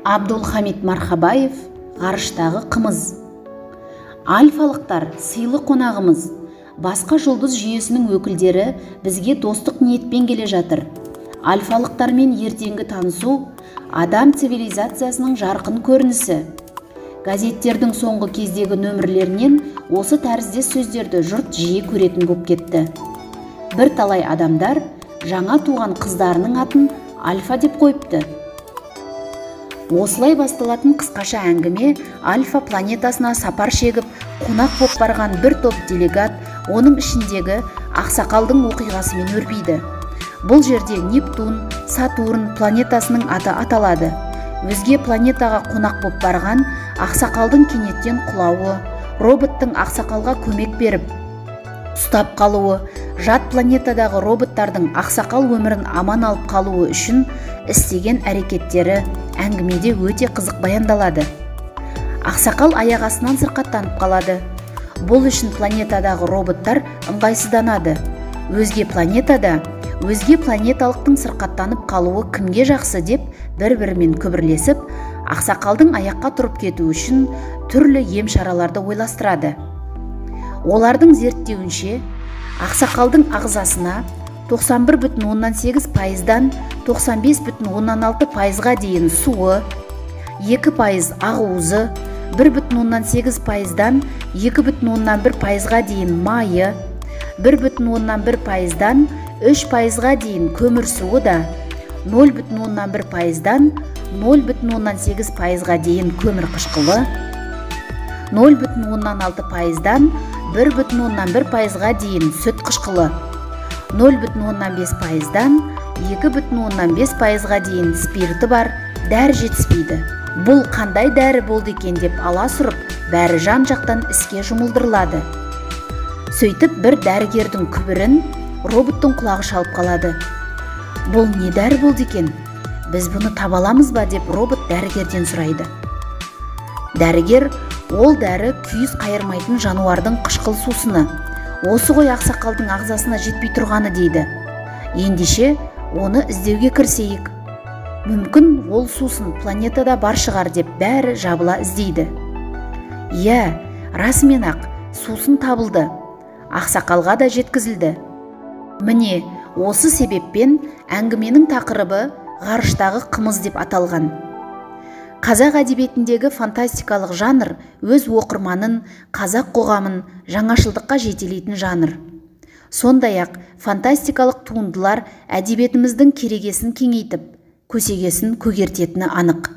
Абдулхамид Мархабаев, «Ғарыштағы қымыз». Альфалықтар сыйлы қонағымыз. Басқа жұлдыз жүйесінің өкілдері бізге достық ниетпен келе жатыр. Альфалықтармен ертеңгі танысу адам цивилизациясының жарқын көрінісі. Газеттердің соңғы кездегі нөмірлерінен осы тәріздес сөздерді жұрт жиі көретін боп кетті. Бір талай адамдар жаңа туған қыздарының атын Альфа деп қойыпты. Осылай басталатын қысқаша әңгіме Альфа планетасына сапар шегіп, қонақ боп барған бір топ делегат, оның ішіндегі ақсақалдың оқиғасымен өрбиді. Бұл жерде Нептун, Сатурн планетасының аты аталады. Өзге планетаға қонақ боп барған ақсақалдың кенеттен құлауы, роботтың ақсақалға көмек беріп, ұстап қалуы, жат планетадағы роботтардың ақсақал өмірін аман алып қалуы үшін істеген әрекеттері әңгімеде өте қызық баяндалады. Ақсақал аяқ астынан сырқаттанып қалады. Бұл үшін планетадағы роботтар ыңғайсызданады. Өзге планетада өзге планеталықтың сырқаттанып қалуы кімге жақсы деп бір-бірімен күбірлесіп, ақсақалдың аяққа тұрып кетуі үшін түрлі ем шараларды ойластырады. Олардың зерттеуінше, ақсақалдың ағзасына 91,8%-дан 95,6%-ға дейін суы, 2% ақуызы, 1,8%-дан 2,1%-ға дейін майы, 1,1%-дан 3%-ға дейін көмірсуы да, 0,1%-дан 0,8%-ға дейін көмір қышқылы, 0,6%-дан 1,1%-ға дейін сүт қышқылы, 0,5%-дан 2,5%-ға дейін спирті бар дәрі жетіспейді. Бұл қандай дәрі болды екен деп аласұрып, бәрі жан-жақтан іске жұмылдырылады. Сөйтіп бір дәрігердің күбірін роботтың құлағы шалып қалады. Бұл не дәрі болды екен? Біз бұны таба аламыз ба деп робот дәрігерден сұрайды. Дәрігер, ол дәрі күйіс қайырмайтын жануардың қышқыл сусыны. Осы ғой ақсақалдың ағзасына жетпей тұрғаны дейді. Ендеше, оны іздеуге кірісейік. Мүмкін ол сусын планетада бар шығар деп бәрі жабыла іздейді. Иә, расымен ақ, сусын табылды. Ақсақалға да жеткізілді. Міне, осы себеппен әңгіменің тақырыбы «Ғарыштағы қымыз» деп аталған. Қазақ әдебиетіндегі фантастикалық жанр өз оқырманын, қазақ қоғамын жаңашылдыққа жетелейтін жанр. Сондай-ақ фантастикалық туындылар әдебиетіміздің керегесін кеңейтіп, көсегесін көгертетіні анық.